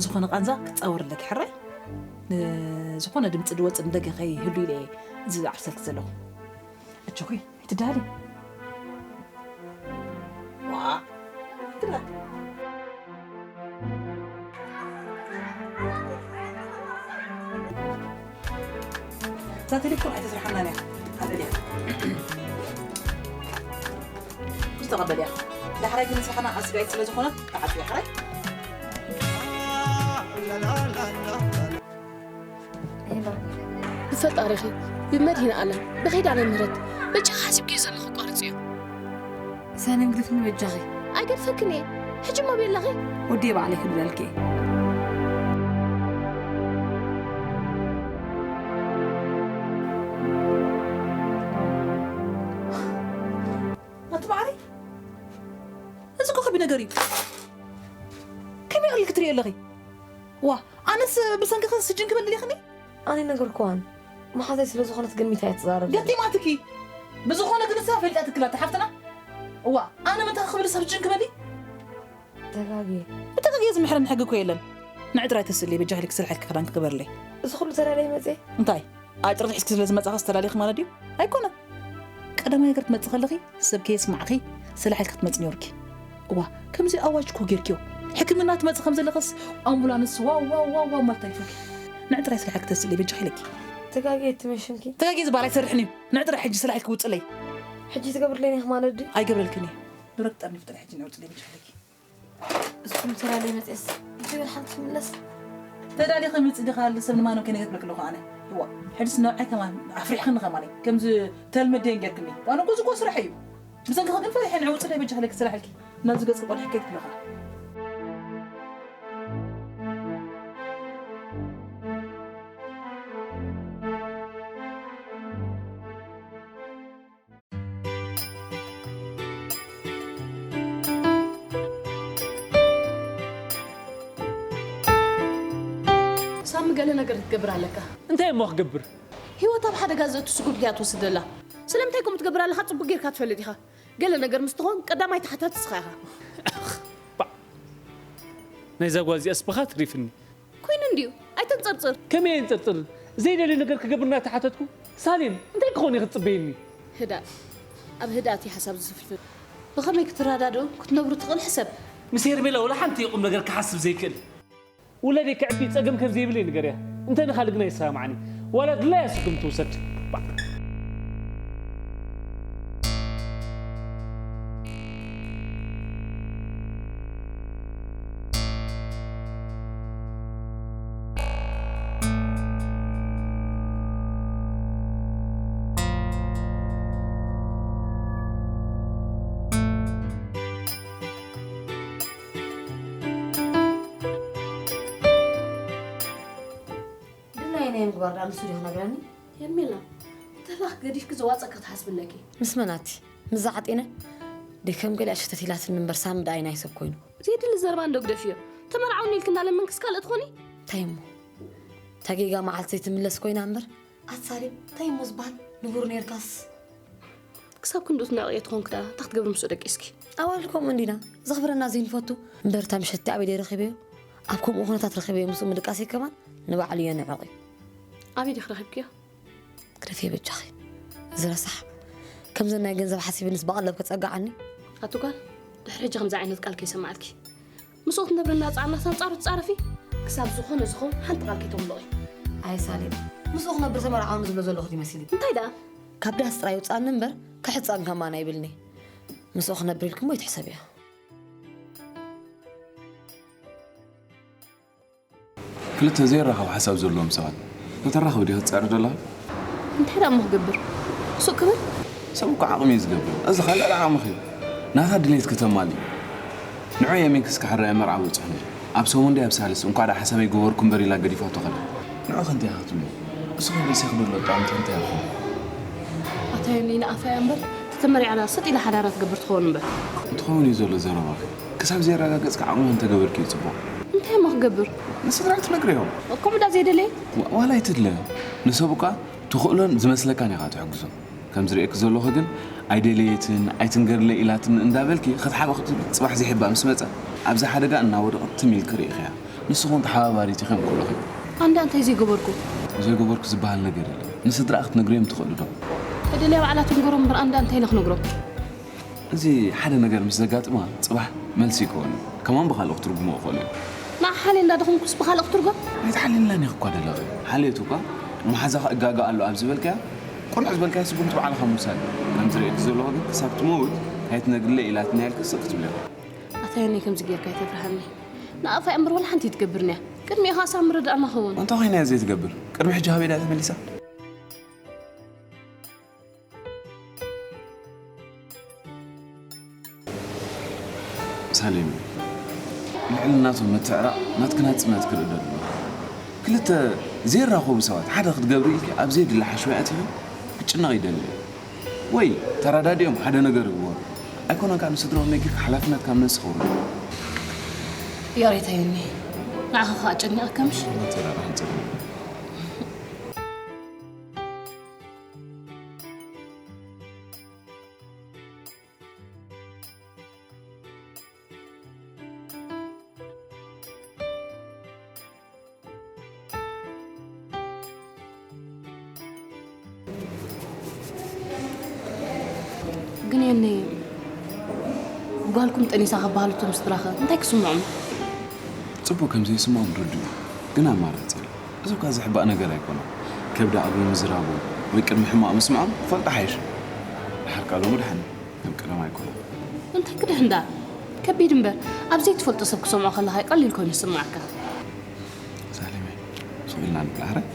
ዝኾነ ቃንዛ ክትጻወር ኣለኪ ሕራይ። ዝኾነ ድምፂ ድወፅእ ንደገ ከይህሉ ኢለ እየ እዚ ዝዓርሰልኪ ዘለኹ። እቸኹይ ኣይትዳሊ። ዋ፣ ግዳ። እዛ ቴሌፎን ኣይተስርሓናን እያ። ኣበል እያ። ዝተቐበል እያ። ዳሕራይ ግን ስራሕና ኣስጋይት ስለ ዝኾነት ተዓጽዮ ሕራይ። ብፈጣሪኺ፣ ብመድሂን ኣለም፣ ብኺዳነ ምህረት፣ በጃ ሓሲብኪ ዘለኹ ቋርጽዮ። ሳሌም ግደፍኒ በጃኺ። ኣይገድፈክን እየ። ሕጂ እሞ ኣበይ ኣለኺ? ወዲ ባዕለይ ክብለልኪ። ኣቲ ማዕረይ፣ እዚ እኮ ከቢድ ነገር እዩ። ከመይ ኢልኪ ትሪኢ ኣለኺ? ዋ፣ ኣነስ ብሰንክኺ ስጅን ክበልል ኢኽኒ? ኣነ ነገርኩዋን። መሓዛይ ስለ ዝኾነት ግርሚት እያ ትዛረብ። ገጢማትኪ። ብዝኾነ ግን ንሳ ፈሊጣትኪ ኣላ፣ እታ ሓፍትና። እዋ፣ ኣነ ምንታይ ክብል ንሳ ስጅን ክበሊ? ተጋግየ። ብተጋግየ ዝምሕረኒ ሕጊ እኮ የለን። ንዒ ጥራይ ተስእሊ፣ በጃኺ ኢልኪ ስራሕ ኢልኪ ክዳንኪ ግበርለይ። እዚ ኩሉ ተዳልየ መፅየ? እንታይ? ኣጭርጢ ሒዝኪ ስለ ዝመጻኺ ዝተዳለኺ ማለት ድዩ? ኣይኮነን። ቀዳማይ ነገር ትመጺ ከለኺ ሰብ ከየስማዕኺ ሰላሕ ኢልኪ ክትመጺ ነይሩኪ። እዋ፣ ከምዚ ኣዋጅ እኮ ጌርክዮ። ሕክምና ትመጺ ከም ዘለኽስ ኣምቡላንስ ዋው ዋው ዋው ዋው ማለት ኣይፈኪ። ንዒ ጥራይ ሰላሕ ኢልኪ ተስእሊ በጃኺ ኢለኪ። ተጋግየ ትመሽንኪ? ተጋግየ ዝበሃል ኣይሰርሕን እዩ። ንዒ ጥራይ ሕጂ ሰላሕ ኢልኪ ውጽለይ። ሕጂ ትገብርለይ ኢኺ ማለት ድዩ? ኣይገብረልክን እየ። ንብረት ጠርኒፍ ጥራይ ሕጂ ንዒ ውጽለይ በጃኺ ኢለኪ። እሱ ተዳልየ መፅየስ፣ እንታይ ሓንቲ ትምለስ? ተዳሊኺ ምፅእ ዲኻ? ኣለ ሰብ ንማንም ከይነገር ክብለክ ኣለኹ ኣነ። እዋ፣ ሕድስ ንዓይ ከማን ኣፍሪሕኽኒ ከማን እዩ። ከምዚ ተልመደን ጌርክኒ። ዋነ እኮ እዚ እኮ ስራሕ እዩ። ብሰንክኺ ግን ፈሪሐ ንዕውፅ ናይ በጃ ክለክ ስራሕ ኢልኪ። ናብዚ ገፅ ቆልሕ ከይት ብለኻ። ሳሚ፣ ገለ ነገር ክትገብር ኣለካ። እንታይ እሞ ክገብር? ህይወት ኣብ ሓደጋ ዘእቱ ስጉምቲ እያ ትወስድ ዘላ። ስለምንታይ ከምኡ ትገብር ኣለኻ ጽቡቅ ጌርካ ትፈልጥ ኢኻ። ገለ ነገር ምስ ትኾን ቀዳማይ ተሓታቲ ንስኻ ኢኻ። ባ-፣ ናይዛ ጓል እዚኣስ ብኻ ትሪፍኒ። ኮይኑ እንድዩ፣ ኣይተንጸርጽር። ከመይ ኣይንጸርጽርን? ዘይደልዮ ነገር ክገብር እናተሓተትኩ፣ ሳሌም፣ እንታይ ክኸውን እየ ክትጽበየኒ? ህዳእ። ኣብ ህድኣት እዩ ሓሳብ ዝፍልፍል። ብኸመይ ክትረዳድኡ ክትነብሩ ትኽእል ሕሰብ። ምስ ሄርሜላ ወላ ሓንቲ ቁም ነገር ክሓስብ ዘይክእል። ውላደይ ከዕቢ ጸገም ከም ዘይብለይ ንገርያ። እንተ ንኻልእ ግን ኣይሰማማዕን። ዋላ ድላያ ስጉም ትውሰድ። ባ-፣ ድላየ ናይ ምግባር ደኣ ንሱ ድዩ ክነግረኒ? ሄርሜላ፣ ተላኽ ገዲፍኪ ዘዋጸ ክትሓስቢ ኣለኪ። ምስ መን ኣቲ? ምስ ዝዓጤነ? ደይ ከም ገሊኣ ሸተት ኢላትኒ እምበር ሳሚ ደኣ ናይ ሰብ ኮይኑ። ዘይድሊ ዘረባ እንዶ ግደፍዮ። ተመርዓውኒ ኢልኪ እንዳለመንክስ ካልእ ትኾኒ? እንታይ እሞ? እታ ጌጋ መዓልቲ ዘይትምለስ ኮይና እምበር። ኣቲ ሳሌም፣ እንታይ እሞ ዝበሃል ንቡር ኔርካስ? ክሳብ ክንድኡ ትናቕዮ ትኾንኪ ደኣ፣ እንታይ ክትገብሪ ምስኡ ደቂስኪ? ኣዋልድ ከምኡ እንዲና፣ ዘኽብረና ዘይንፈቱ። እምበር እታ ምሸት ኣበይ ደይ ረኺበዮ? ኣብ ከምኡ ኩነታት ረኺበዮ ምስኡ ምድቃሰይ ከማን ንባዕሉ እዮ ንዕቕ እዩ። ኣበይ ዲኺ ረኺብክዮ? ግደፍዮ በጃኺ። እዚ ረሳሕ። ከምዘን ናይ ገንዘብ ሓሲብንስ ብቐለብ ከጸግዓኒ? ኣቲ ጓል፣ ድሕሪ ሕጂ ከምዚ ዓይነት ቃል ከይሰማዕልኪ። ምስኡ ክትነብሪ እናጸዓርናስ ኣንጻሩ ትጻረፊ? ክሳብ ዝኾነ ዝኸውን ሓንቲ ቃል ከይተምልቑ። ኣይ ሳሌም፣ ምስኡ ክነብር ተመርዓውኒ ዝብሎ ዘለኹ ይመስል እዩ። እንታይ ደኣ? ካብ ዳስ ጥራይ ይውጻኒ እምበር፣ ክሕጸን ከማን ኣይብልኒ። ምስኡ ክነብር ኢልክሞ ይትሕሰብዮ። ክልተ ዘይራኸብ ሓሳብ ዘለዎም ሰባት ከተራኽብ ዲኻ ትጻዕሪ ዘለኻ? እንታይ ደኣ እሞ ክገብር? ሱቕ ክብል? ሰብ እኮ ዓቕሚ እዩ ዝገብር። እዚ ካልእ ዓቕምኺ እዩ። ናታ ድሌት ከተማሊ። ንዑ የሚንኪ እስከ ሕራይ መርዓ በጽሑኒ። ኣብ ሰሙን ድዩ ኣብ ሳልስ? እንኳዕ ደኣ ሓሳበይ ገበርኩ እምበር ኢላ ገዲፋቶ ከላ። ንዑ ከ እንታይ ኢኻ ክትብሊ? እሱ ከ ርእሲ ክብሎ ጣዕምቲ እንታይ ኢኹም? ኣታ ዮኒ ንኣፋ እያ እምበር፣ ተተመሪዓላ ሰጥ ኢላ ሓዳራ ትገብር ትኸውን እምበር። እንትኸውን እዩ ዘሎ ዘረባኺ። ክሳብ ዘየረጋገጽካ ዓቕምኺ እንተገበርክዮ ጽቡቕ። እንታይ እሞ ክገብር? ንስድራይ ትነግርዮም። ከምኡ ዳ ዘይደለየ? ዋ-፣ ዋላ ኣይትድለ። ንሰብ እኳ ትኽእሎን ዝመስለካን ኢኻ ትሕግዞ። ከም ዝርእየኪ ዘለኹ ግን ኣይደለየትን፣ ኣይትንገርለይ ኢላትኒ እንዳበልኪ ክትሓብኢ ክትብሊ ጽባሕ ዘይሕባእ ምስ መጸ ኣብዛ ሓደጋ እናወደቐት ትም ኢልኪ ርኢኽያ። ንስኹም ተሓባባሪት ኢኹም ኩልኹም። ኣንዳ እንታይ ዘይገበርኩ? ዘይገበርኩ ዝበሃል ነገር የለን። ንስድራኣ ክትነግርዮም ትኽእሉ ዶ? ተደልያ ባዕላ ትንገሮም እምበር ኣንዳ እንታይ ኢለ ክነግሮም? እዚ ሓደ ነገር ምስ ዘጋጥማ ጽባሕ መልሲ ይከውን እዩ። ከማን ብኻልእ ክትርጉሞ ይኽእሉ እዮም። ንዓ ሓልየ እንዳደኸምኩስ ብኻልእ ክትርጎም? ኣይትሓልየላን ኢኺ እኳ ደለኺ። ሓልየቱ እኳ ንመሓዛኻ እጋገ ኣሎ ኣብ ዝበልካያ፣ ቅኑዕ ዝበልካያ ስጉምቲ ባዕልኻ ምውሳድ እዩ። ከምቲ ርእየኪ ዘለኹ ግን ክሳብ ትመውት ኣይትነግርለይ ኢላትኒ ኢልኪ ስቕ ክትብሊ ኢኺ። ኣታ ዮኒ ከምዚ ጌርካ ኣይተፍርሃኒ። ንኣፋይ እምበር ወላ ሓንቲ ኣይትገብርን እያ። ቅድሚኡ ኸኣ ሳብ ምርዳእና ኸውን። እንታይ ኮይና እያ ዘይትገብር? ቅድሚ ሕጂ ሃበይ ድያ ተመሊሳ? ሳሌም፣ ልዕሊ ናቶም ምትዕራቕ ናትኪ ናጽነት ክርኢ ኣለዎ። ክልተ ዘይራኸቡ ሰባት ሓደ ክትገብሪ ኢልኪ ኣብ ዘየድሊ ሓሸዋ ኣቲኺ ክጭነቕ ይደሊ። ወይ ተረዳዲኦም ሓደ ነገር ይግበሩ። ኣይኮነን ከኣ ንስድራኦም ነጊርካ ሓላፍነት ካብ ነብስኺ ውረድ። ይቕሬታ ዮኒ፣ ንዓኻ ከኣ ኣጨኒቐካ ምሽ? ተረዳዳእ፣ ተረዳዳእ። ግን የኔ ጓልኩም ጠኒሳ ክበሃሉ እቶም ስድራኸ እንታይ ክስምዖም? ጽቡቕ ከም ዘይስምዖም ርዱእ እዩ፣ ግን ኣማራጺ የለን። እዚ እኳ ዝሕባእ ነገር ኣይኮነን። ከብዲ ኣግቢ ምዝራቦም ወይ ቅድሚ ሕማቕ ምስምዖም ክፈልጡ ሓይሽ። ድሓር ከኣ ሎሚ ድሓን ከም ቀደም ኣይኮነን። እንታይ ክድሕን ደኣ? ከቢድ እምበር፣ ኣብ ዘይትፈልጦ ሰብ ክሰምዖ ከለኻ እዩ ቀሊል ኮይኑ ዝስምዓካ። ሳሌመይ፣ ስቕ ኢልና ንብላዕ፣ ሕራይ?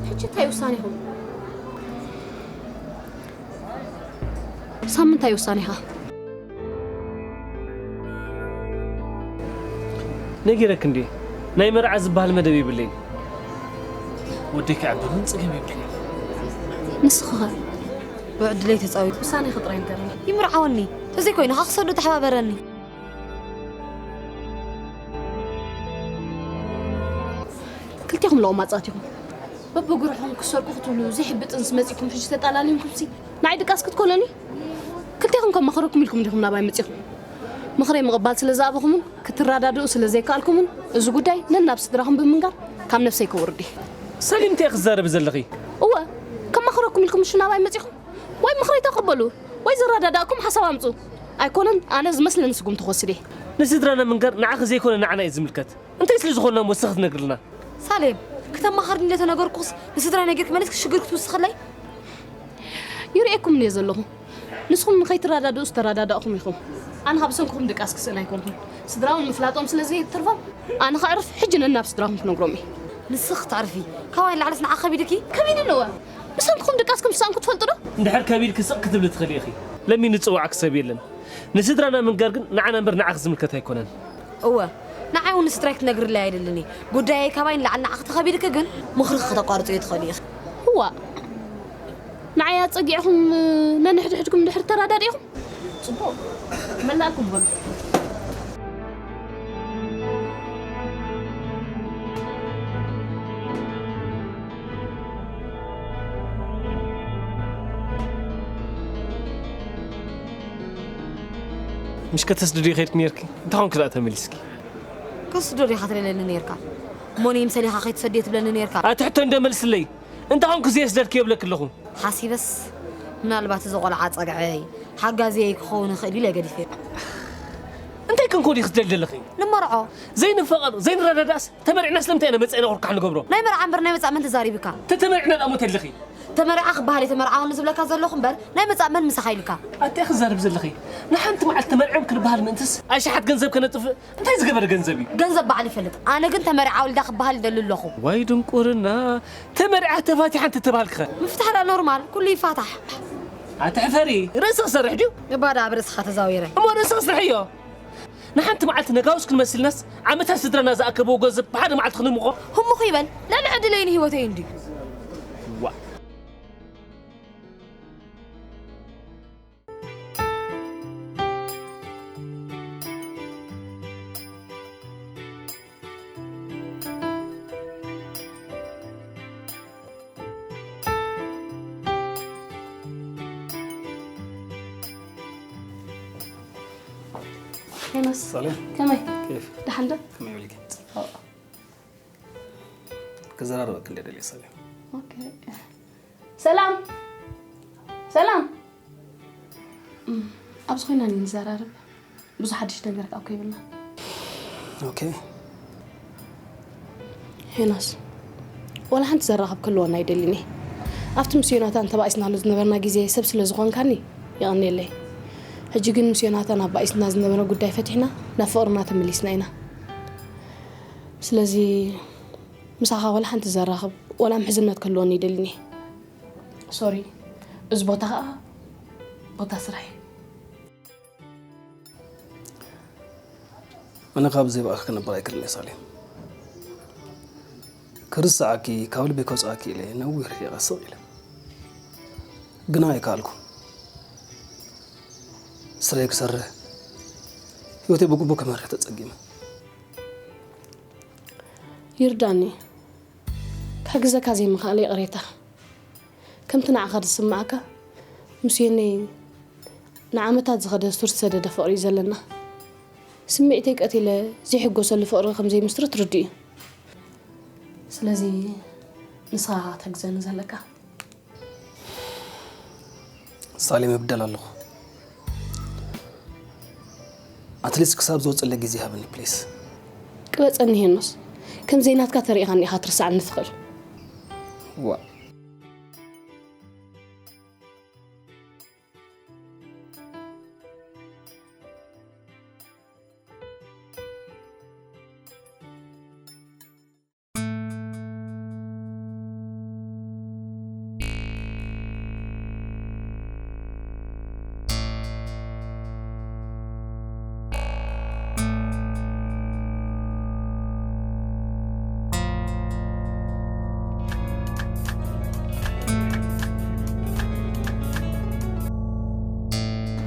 ሕጂ እንታይ ውሳኔኹም? ሳሚ እንታይ ውሳኔኻ? ነጊረክ እንዴ፣ ናይ መርዓ ዝበሃል መደብ የብለይን። ወደይ ክዕብር ምን ጽገም የብለይን። ንስኺ ኸ? ብዕድለይ ተጻዊት ውሳኔ ክጥራይ ንገርኒ። ይምርዓወኒ። ተዘይኮይኑ ኸኣ ክሰዶ ተሓባበረኒ። ክልቴኹም ለቑማጻት ኢኹም። በብጉርሕኹም ክሰርቁ ክትብሉ ዘይሕቢ ጥንሲ መጺእኩም ሕጂ ተጣላልዩምኩምሲ ንዓይ ድቃስ ክትኮነኒ? ክልቴኹም ከማኽረኩም ኢልኩም ዲኹም ናባይ መጺኹም? ምኽረይ ምቕባል ስለ ዝኣበኹምን ክትረዳድኡ ስለ ዘይከኣልኩምን እዚ ጉዳይ ነናብ ስድራኹም ብምንጋር ካብ ነብሰይ ከውርድ እየ። ሰሊም እንታይ ክዛረቢ ዘለኺ? እወ፣ ከማኽረኩም ኢልኩም ምሽ ናባይ መጺኹም? ወይ ምኽረይ ተቐበሉ ወይ ዝረዳዳእኩም ሓሳብ ኣምጹ። ኣይኮነን ኣነ ዝመስለኒ ስጉምቲ ክወስድ እየ። ንስድራና ምንጋር ንዓኺ ዘይኮነ ንዓና እዩ ዝምልከት። እንታይ ስለ ዝኾንና እሞ ንስኺ ትነግርልና? ሳሌም፣ ክተማኸርኒ እንደ ተነገርኩስ ንስድራይ ነጊርኪ መሊስኪ ሽግር ክትውስኸለይ? ይርእየኩም እየ ዘለኹ። ንስኹም ንኸይትረዳድኡ ዝተረዳዳእኹም ኢኹም። ኣነ ካብ ሰንክኹም ድቃስ ክስእን ኣይኮንኩን። ስድራውን ምፍላጦም ስለ ዘይትርፎም ኣነ ከዕርፍ ሕጂ ነናብ ስድራኹም ክነግሮም እየ። ንስኺ ክትዕርፊ ካባይ ንላዕልስ ንዓ ከቢድኪ? ከቢድኒ እወ። ብሰንክኹም ድቃስ ከም ዝሰኣንኩ ትፈልጡ ዶ? እንድሕር ከቢድኪ ስቕ ክትብሊ ትኽእሊ ኢኺ። ለሚኑ ዝጽውዓኪ ሰብ የለን። ንስድራና ምንጋር ግን ንዓና እምበር ንዓኺ ዝምልከት ኣይኮነን። እወ፣ ንዓይ እውን ንስድራይ ክትነግርለይ ኣይደልን እየ። ጉዳየይ ካባይ ንላዕሊ ንዓኺ ተኸቢድኪ ግን ምኽርኺ ከተቋርጽዮ ትኽእሊ ኢኺ። እዋእ። ንዓይ ኣጸጊዕኹም ነንሕድሕድኩም ድሕር ተራዳዲእኹም ጽቡቕ መላእኩም በሉ። ምሽ ከተስድድዮ ከይድኪ ነርኪ እንታይ ኾንኪ ደኣ ተመሊስኪ? ከስዶ ዲኻ ትደለኒ ነርካ? እሞ ንይምሰሊኻ ከይትሰድዮ ትብለኒ ነርካ? ኣቲ ሕቶ እንደ መልስለይ እንታይ ኾንኪ ዘየስደድኪ የብለኪ ኣለኹ። ሓሲበስ ምናልባት እዚ ቆልዓ ጸግዐይ ሓጋዝየይ ክኸውን ይኽእል ኢለ ገዲፈ። እንታይ ክንኮን ኢኺ ትደሊ ዘለኺ? ንመርዖ ዘይንፋቐር ዘይንረዳዳእስ ተመሪዕና ስለምንታይ ኢና መጻኢና ኩርካሕ ንገብሮ? ናይ መርዓ እምበር ናይ መጻእ መን ተዛሪብካ? ተተመሪዕና ደኣ እሞ ተልኺ። ተመሪዓ ክበሃል እየ ተመርዓወኒ ዝብለካ ዘለኹ እምበር ናይ መጻእ መን ምሳኻ ኢሉካ? ኣቲ ኢኺ ትዛረቢ ዘለኺ ንሓንቲ መዓልቲ ተመሪዖም ክንበሃል ምእንትስ ኣሽሓት ገንዘብ ከነጥፍእ እንታይ ዝገበረ ገንዘብ እዩ? ገንዘብ ባዕሉ ይፈልጥ ኣነ ግን ተመሪዓ ወሊዳ ክበሃል ይደሊ ኣለኹ። ዋይ ድንቁርና ተመሪዓ ተፋቲሓ እንትትበሃል ክኸ? ምፍታሕ ደኣ ኖርማል ኩሉ ይፋታሕ። ኣቲ ሕፈሪ ርእስኺ ዝሰርሕ ድዩ? እባ ደኣ ኣብ ርእስኻ ተዛዊረ። እሞ ርእስኺ ስርሕዮ። ንሓንቲ መዓልቲ ነጋውስ ክንመስልናስ ዓመታት ስድራና ዝኣከብዎ ገንዘብ ብሓደ መዓልቲ ክንምቖ? ህሙኽ ይበል ልዕሊ ዕድለይን ህይወተይን ድዩ? ሄኖስ ሰላም ከመይ ኬፍ ደሓን ዶ? ከመይ ውልኪ? ክዘራረበክ እንደ ደልየ ሰላም ኦኬ ሰላም ሰላም እም፣ ኣብዚ ኮይና ንዘራረብ ብዙሕ ሓድሽ ነገር ካብ ከይብልና ኦኬ ሄኖስ ዋላ ሓንቲ ዘራኸብ ክህልወና ኣይደልን እየ ኣብቲ ምስ ዮናታን ተባኢስናሉ ዝነበርና ግዜ ሰብ ስለ ዝኾንካኒ የቐንየለይ ሕጂ ግን ምስ ዮናታን ኣባኢስና ዝነበረ ጉዳይ ፈቲሕና ናብ ፍቕርና ተመሊስና ኢና ስለዚ ምሳኻ ዋላ ሓንቲ ዘራኸብ ዋላ ምሕዝነት ክህልወኒ ኣይደልን እየ ሶሪ እዚ ቦታ ኸዓ ቦታ ስራሕ እዩ ኣነ ካብ ዘይብኣኺ ክነብር ኣይክእልን እየ ሳሌም። ክርስዓኪ፣ ካብ ልበይ ከውጽኣኪ ኢለ ነዊሕ ርሒቐ ስቕ ኢለ። ግና ኣይከኣልኩን። ስረይ ክሰርሕ፣ ህይወተይ ብግቡእ ክመርሕ ተጸጊመ። ይርዳኒ። ክሕግዘካ ዘይምኽኣለይ ይቕሬታ። ከምቲ ንዓኻ ዝስምዓካ፣ ምስ ዮነይ ንዓመታት ዝኸደ ሱር ዝሰደደ ፍቕሪ እዩ ዘለና። ስምዒተይ ቀቲለ ዘይሕጎሰሉ ፍቕሪ ከም ዘይምስርት ርዱእ እዩ። ስለዚ ንስኻ ኢኻ ክትሕግዘኒ ዘለካ። ሳሌም እብደል ኣለኹ። ኣትሊስት ክሳብ ዝወፀለይ ግዜ ሃብኒ ፕሊስ። ቅበፀኒ ሄኖስ፣ ከም ዘይናትካ ተሪኢኻኒ ኢኻ ትርስዓኒ ትኽእል። ዋእ።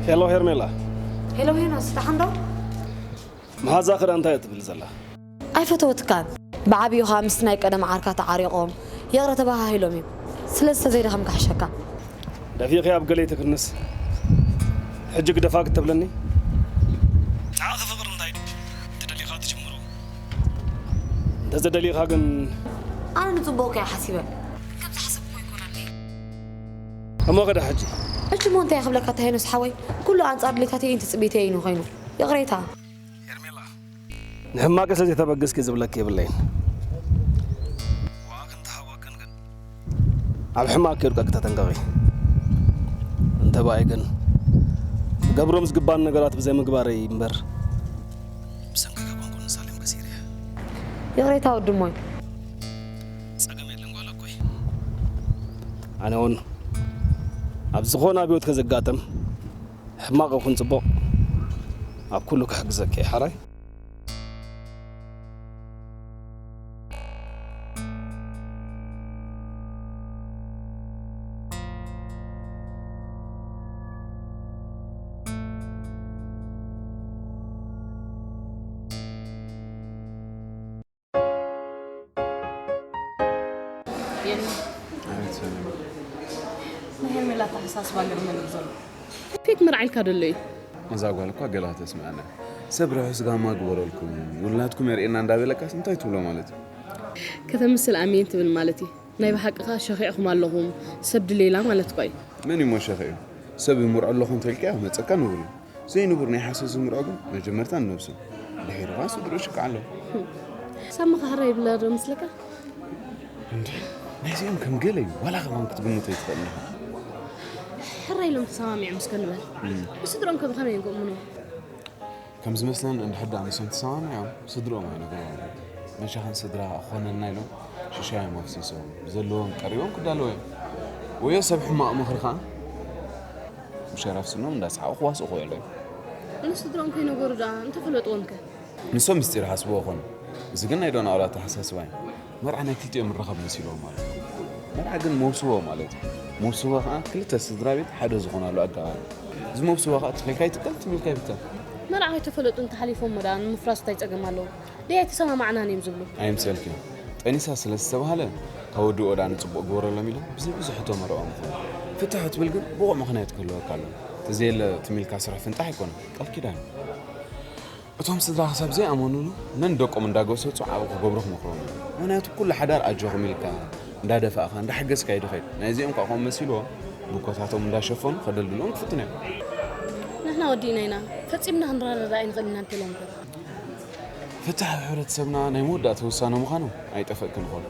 ሄሎ ሄርሜላ። ሄሎ ሄኖስ፣ ደሓን ዶ? መሓዛ ክዳ እንታይ እያ ትብል ዘላ? ኣይፈተወትካን። ብዓብዩ ኸኣ ምስቲ ናይ ቀደም ዓርካ ተዓሪቖም ይቕረ ተባሃሂሎም እዮም። ስለዚ ተዘይደኸምካ ሕሸካ። ደፊእኺ ኣብ ገለይ ትክንስ። ሕጂ ግደፋ ክትብለኒ? ንዓኺ ፍቕሪ እንታይ ድዩ? እንተደሊኻ ትጅምሮ። እንተዘደሊኻ ግን ኣነ ንጽቡቕ ከኣ ሓሲበ። ከም ዝሓሰብኩ ኣይኮነን። እሞ ከዳ ሕጂ? ሕጂ እሞ እንታይ ክብለካ ተሄኖስ ሓወይ? ኩሉ ኣንጻር ድሌታተይን ትጽቢተይን እዩ ኮይኑ። ይቕሬታ። ሄርሜላ ንሕማቂ ስለ ዘይተበገስኪ ዝብለኪ የብለይን። ዋኣ ክንተሃወክን ግን ኣብ ሕማቅ ከይወድቀኪ ተጠንቀቂ። እንተ ብኣይ ግን ክገብሮም ዝግባኒ ነገራት ብዘይምግባረይ እምበር ብሰንክኪ ኣይኮንኩን ንሳሌም ከሲረ። ይቕሬታ ወዲ እሞይ። ጸገም የለን ጓል ኣኮይ። ኣነ እውን ኣብ ዝኾነ ኣብ ህይወትኪ ዘጋጥም ሕማቕ ይኹን ጽቡቕ ኣብ ኩሉ ክሕግዘኪ እየ ሓራይ። ኣቤት ሰላም። ናይ ሄርሜላ ኣተሓሳስባ ገርመኒ እዩ ዘሎ። ፌክ መርዓ ኢልካ ደሎ እዩ። እዛ ጓል እኳ ገላ ተስምዐና። ሰብ ርሑስ ጋማ ግበረልኩም፣ ውላድኩም የርእየና እንዳበለካስ እንታይ ትብሎ ማለት እዩ? ከተምስል ኣሜን ትብል ማለት እዩ። ናይ ብሓቂ ከኣ ሸኺዕኹም ኣለኹም፣ ሰብ ድሌላ ማለት እኳ እዩ። መን እዩ እሞ ሸኺዑ? ሰብ ይምርዖ ኣለኹ እንተልካዮ መጸካ ንቡር እዩ። ዘይንቡር ናይ ሓሶት ዝምርዖ ግን መጀመርታ ንነብሱ፣ ድሒሩ ኸኣ ስድርኡ ይሽካዕ ኣሎ። ሳሚ ከ ሕራይ ይብላ ዶ መስለካ? እንዴ፣ ናይዚኦም ከም ገለ እዩ፣ ዋላ ከማን ክትግምቶ ኣይትኽእልን ኢኻ። ሕራይ ኢሎም ተሰማሚዖም እስከ ንበል። እም። ብስድሮም ከ ብኸመይ እዮም ክእምኑ? ከም ዝመስለን እንድሕር ደኣ ንሶም ተሰማሚዖም፣ ስድርኦም ኣይነገርዎምን። መሸኸን ስድራ ክኾነልና ኢሎም ሽሻዮም ኣፍሲሶም፣ ዘለዎም ቀሪቦም ክዳለዉ እዮም። ወዮ ሰብ ሕማቕ ምኽሪ ኸኣ ብሸራፍ ስኖም እንዳሰሓቑ ክዋስኡ ክውዕሉ እዮም። ንስድሮም ከይነገሩ ደኣ እንተፈለጥዎም ከ? ንሶም ምስጢር ይሓስብዎ ኾኑ። እዚ ግን ናይ ዶናቑር ኣተሓሳስባ እዩ። መርዓ ናይ ክልቲኦም መራኸቢ መሲልዎም ኣሎ። መርዓ ግን መውስቦ ማለት እዩ። መውስቦ ኸኣ ክልተ ስድራ ቤት ሓደ ዝኾናሉ ኣገባብ እዩ። እዚ መውስቦ ኸኣ ተኺልካ ይትከል፣ ትም ኢልካ ይብተን። መርዓ ከይተፈለጡ እንተሓሊፎም ደኣ ንምፍራስ እንታይ ጸገም ኣለዎ? ደይ ኣይተሰማማዕናን እዮም ዝብሉ። ኣይምሰልክን። ጠኒሳ ስለ ዝተባህለ ካብ ወዲ ኦዳ ንጽቡቕ ግበረሎም ኢሎም ብዘይ ብዙሕ ሕቶ መርዕኦም ይኾኑ። ፍትሕ ክትብል ግን ብቑዕ ምኽንያት ክህልወካ ኣለዎ። ተዘየለ ትም ኢልካ ስራሕ ፍንጣሕ ኣይኮነን። ቃል ኪዳን እዩ። እቶም ስድራ ክሳብ ዘይኣመኑሉ ነን ደቆም እንዳገሰጹ ዓቕቢ ክገብሩ ክመኽሮም እዮም። ምኽንያቱ ኩሉ ሓዳር ኣጆኹም ኢልካ እንዳደፋእኻ እንዳሓገዝካ እዩ ድኸይድ። ናይዚኦም ከዓ ከምኡ መሲልዎም ብኮታቶም እንዳሸፈኑ ከደልድልዎም ክፍትኑ እዮም። ንሕና ወዲእና ኢና፣ ፈጺምና ክንረዳዳእ ኣይንኽእልን ኢና እንተኢሎም ከ? ፍትሕ ኣብ ሕብረተሰብና ናይ መወዳእታ ውሳነ ምዃኑ ኣይጠፍእክን ይኾን።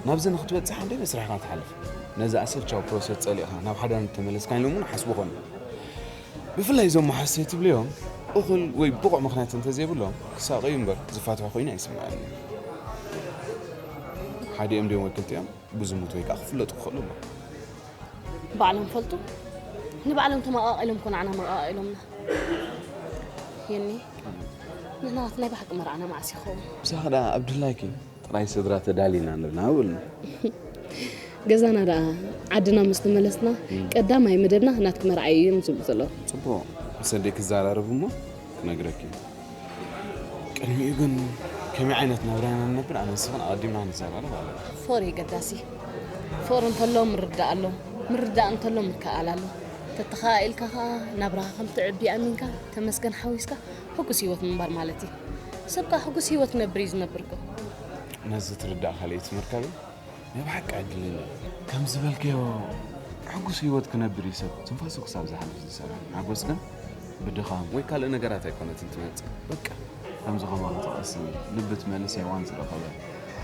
ናብዚ ንክትበጽሕ እንደ መስርሕኻ ትሓልፍ። ነዚ ኣሰልቻዊ ፕሮሰስ ጸሊእኻ ናብ ሓዳር እንተመለስካ ኢሎም እውን ሓስቡ ኾኑ። ብፍላይ እዞም መሓዝተይ ትብልዮም እኹል ወይ ብቑዕ ምኽንያት እንተዘይብሎም ክሳቐዩ እምበር ዝፋትሑ ኮይኑ ኣይስምዓንን። ሓዲኦም ድዮም ወይ ክልቲኦም ብዝሙት ወይ ከዓ ክፍለጡ ክኽእሉ ኣለዎም። ባዕሎም ፈልጡ። ንባዕሎም ተመቓቒሎም እኮ ንዓና መቓቒሎምና። የኒ፣ ንሕና ናይ ብሓቂ መርዓና መዓስ ይኸውን? ብሳኽ ደኣ ኣብ ድላይኪ ጥራይ ስድራ ተዳሊና ንብልና ውልና። ገዛና ደኣ ዓድና ምስ ተመለስና እም። ቀዳማይ መደብና ናትኪ መርዓ እዩ እዮም ዝብሉ ዘለዉ። ጽቡቕ። ምስ ኣደይ ክዘራረብ እሞ ክነግረኪ። ቅድሚኡ ግን ከመይ ዓይነት ናብራ ኢና ንነብር ኣነ ንስኽን ኣቐዲምና ክንዘራረብ ኣለና። ፍቕሪ ገዳሲ። ፍቕሪ እንተሎ ምርዳእ ኣሎ። ምርዳእ እንተሎ ምክእኣል ኣሎ። ተተኻኢልካ ኸኣ ናብራኻ ከም ትዕቢ ኣሚንካ ተመስገን ሓዊስካ ሕጉስ ህይወት ምንባር ማለት እዩ። ሰብ ከኣ ሕጉስ ህይወት ክነብር እዩ ዝነብር እኮ። ነዚ ትርዳእ ካልኣይቲ ምርካበይ ናይ ብሓቂ ዕድለኛ እየ። ከም ዝበልክዮ ሕጉስ ህይወት ክነብር እዩ ሰብ ትንፋሱ ክሳብ ዝሓልፍ ዝሰርሕ። ሓጎስ ግን ብድኻም ወይ ካልእ ነገራት ኣይኮነትን ትመጽእ። በቃ ከምዚ ከማኺ ትቐስን ልቢ ትመልስ ሄዋን ዝረኸበ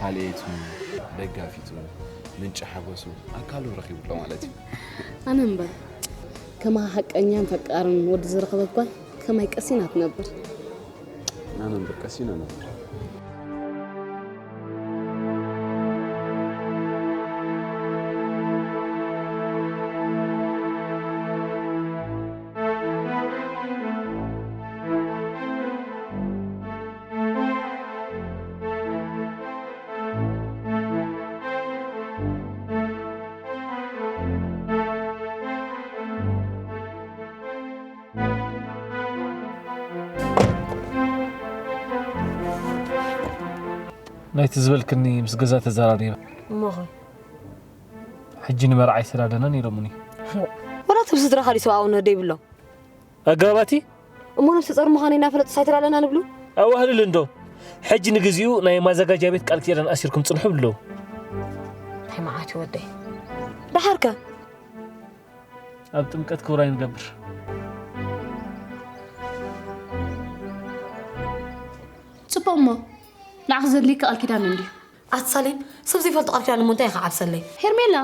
ካልኣይቱ ደጋፊቱ ምንጪ ሓጎሱ ኣካሉ ረኺቡ ኣሎ ማለት እዩ። ኣነ እምበር ከማኻ ሓቀኛን ፈቃርን ወዲ ዝረኸበት ጓል ከማይ ቀሲና ትነብር። ኣነ እምበር ቀሲነ ነበር። ናይቲ ዝበልክኒ ምስ ገዛ ተዘራሪበ። እሞኸ? ሕጂ ንመርዓ ኣይተዳለናን ኢሎምኒ። ወላ እቲ ብስድራኻ ድዩ ሰብኣውነት ዘይብሎም? ኣጋባቲ? እሞ ነብሰ ጾር ምዃነይ እናፈለጡ ሳይተዳለና ንብሉ? ኣዋህልል እንዶ። ሕጂ ንግዚኡ ናይ ማዘጋጃ ቤት ቃል ኪዳን ኣሲርኩም ጽንሑ ብሎ። እንታይ መዓት እዩ ወደይ? ደሓርከ? ኣብ ጥምቀት ክብራይ ንገብር። ጽቡቕ እሞ፣ ንዓኺ ዘድልይኪ ቃል ኪዳን እንድዩ። ኣቲ ሳሌም፣ ሰብ ዘይፈልጦ ቃል ኪዳን እሞ እንታይ ኢኻ ዓብሰለይ? ሄርሜላ፣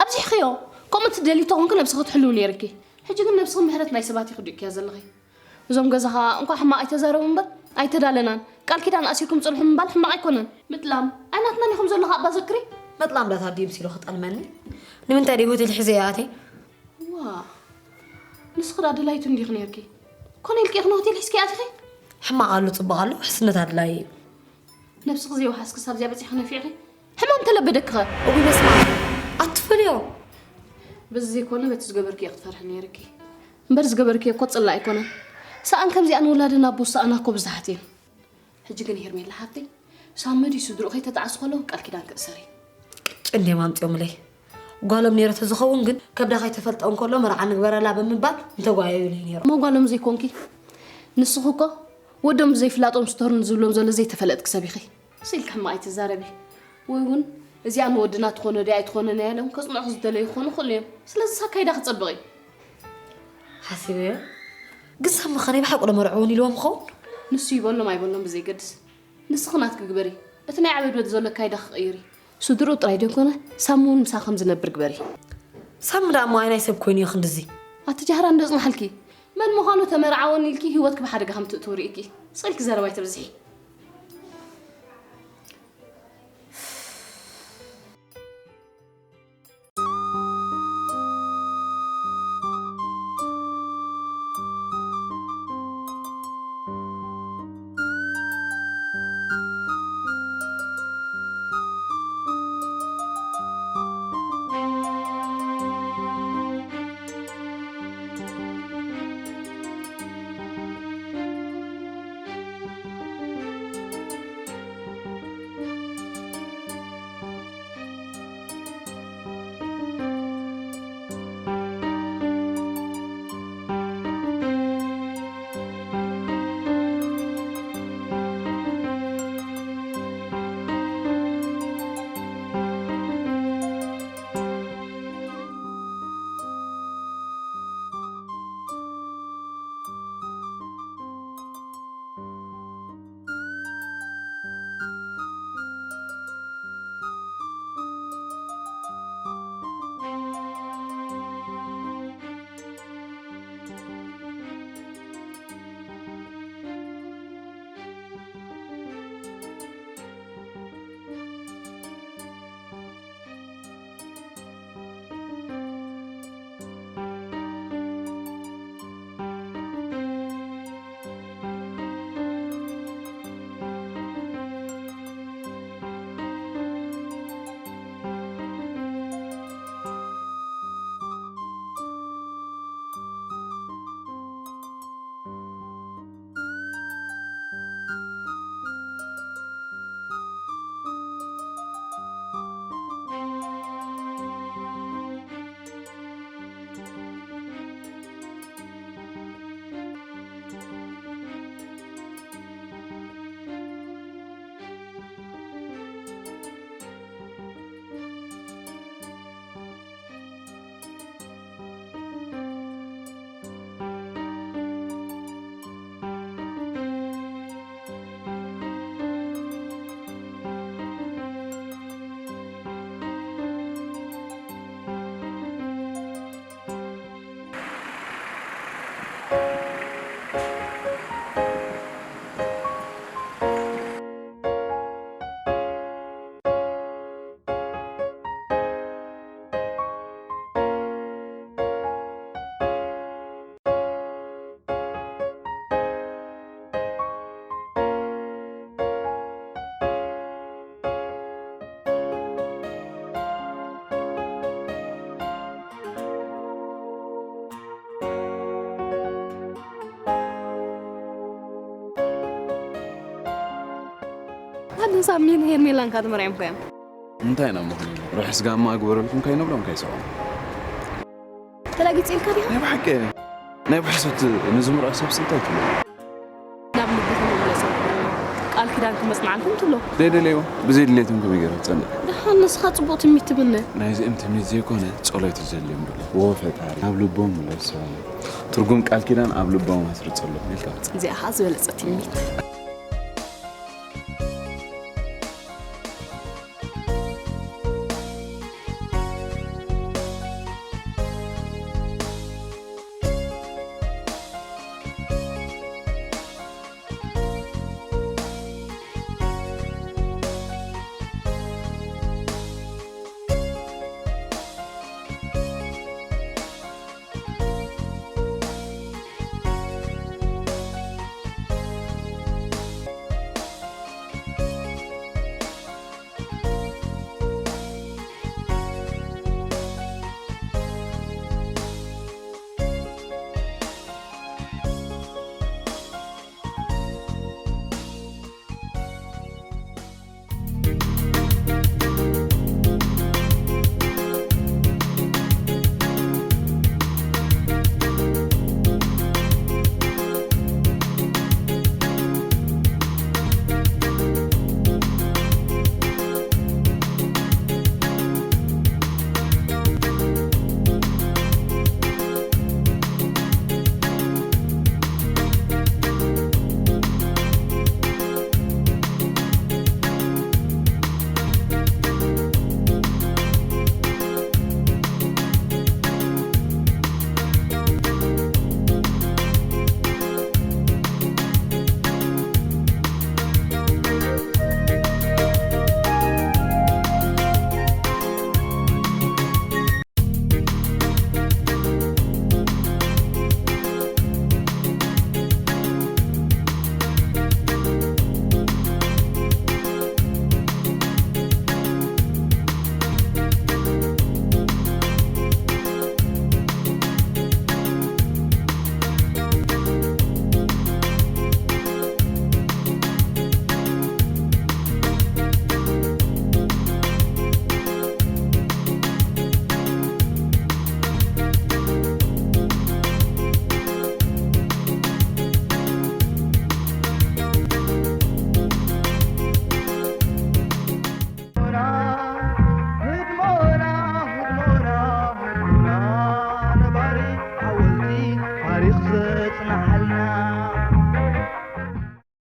ኣብዚሕኽዮ። ከምኡ ትደልዪ ተኾንኪ ነብስኺ ክትሕልዊ ነይርኪ። ሕጂ ግን ነብስኺ ምሕረት ናይ ሰባት ኢኺ ድእክያ ዘለኺ። እዞም ገዛኻ እንኳዕ ሕማቕ ኣይተዛረቡ እምበር ኣይተዳለናን። ቃል ኪዳን ኣሲርኩም ጽንሑ ምባል ሕማቕ ኣይኮነን። ምጥላም ኣይናትናን ኢኹም ዘለኹ ኣባ ዘክሪ። መጥላም ዳታ ድዩ ምሲሉ ክጠልመኒ? ንምንታይ ደይ ሆቴል ሒዘ እየ ኣትየ? ዋ፣ ንስኺ ዳ ደላይቱ እንዲኺ ነይርኪ። ኮነ ኢልኪ ኢኺ ንሆቴል ሒዝኪ ኣቲኺ? ሕማቕ ኣሎ፣ ጽቡቕ ኣሎ፣ ውሕስነት ኣድላዪ እዩ። ነብስኺ ዘይወሓስኪ ሳብ እዚኣ በጺሕኺ ነፊዕኺ? ሕማም ተለበደኪ ኸ? እዊ በስመ ኣብ። ኣትፈልዮ። በዚ ዘይኮነ በቲ ዝገበርክዮ ክትፈርሒ ነይርኪ። እምበር ዝገበርክዮ እኮ ጽላእ ኣይኮነን። ሰኣን ከምዚኣ ንውላድን ኣቦ ሰኣና እኮ ብዙሓት እዮም። ሕጂ ግን ሄርሜላ ሓፍተይ፣ ሳሚ ድዩ ስድርኡ ከይተጣዕሱ ከለዉ ቃል ኪዳን ክእሰር እዩ። ጭንዴም ኣምጺኦምለይ። ጓሎም ነይረ ተዝኸውን ግን ከብዳ ከይተፈልጠ እንከሎ መርዓ ንግበረላ ብምባል ምተጓየዩለይ ነይሮም። እሞ ጓሎም ዘይኮንኪ? ንስኺ እኮ ወዶም ብዘይፍላጦም ስቶርን ዝብሎም ዘሎ ዘይተፈለጥኪ ሰብ ኢኺ። ስኢልኪ ሕማቕ ኣይትዛረቢ። ወይ እውን እዚኣ ንወድና ትኾኖ ድያ ኣይትኾኖን እያ ኢሎም ከጽንዑኺ ዝደለዩ ክኾኑ ይኽእሉ እዮም። ስለዚ ኣካይዳ ክጸብቕ እዩ። ሓሲበዮ። ግን ሳሚ ኸ ናይ ብሓቂ ዶ መርዕውን ኢልዎም ይኸውን? ንሱ ይበሎም ኣይበሎም ብዘይገድስ፣ ንስኺ ናትኪ ግበሪ። እቲ ናይ ዓበድበድ ዘሎ ኣካይዳ ክቕይሪ። ስድርኡ ጥራይ ደይኮነ ሳሚ እውን ምሳኺ ከም ዝነብር ግበሪ። ሳሚ ደኣ እሞ ኣየናይ ሰብ ኮይኑ እዩ ክንድዚ? ኣቲ ጃህራ እንዶ ጽናሕልኪ። መን ምዃኑ ተመርዓወኒ ኢልኪ ህይወትኪ ብሓደጋ ከም ትእትዊ ርኢኪ። ስቕ ኢልኪ ዘረባ ኣይተብዝሒ። ኣደ ሳሚን ሄርሜላን ካትመርዕም ኮያ እንታይ ኢና ምኾኑ? ርሑስ ጋማ ግበረልኩም ከይነብሎም ከይሰኦም። ተላጊጽ ኢልካ ዲኻ? ናይ ብሓቂ ናይ ብሕሰት ንዝምርዖ ሰብሲ እንታይ ትብሎ? ናብ ልብኹም ይምለሰልኩም። ቃል ኪዳን ክመጽናዓልኩም ትብሎ። ዘይደለይዎ ብዘይ ድሌቶም ከመይ ገይረ ክጸንዕ? ደሓን ንስኻ ጽቡቕ ትምኒት ትብነ። ናይዚኦም ትምኒት ዘይኮነ ጸሎት እዩ ዘድልዮም ዘሎ። ዎ ፈጣሪ ናብ ልቦም ምለሶም። ትርጉም ቃል ኪዳን ኣብ ልቦም ኣስርጸሎም ኢልካ። እዚኣ ኸኣ ዝበለጸት ትምኒት።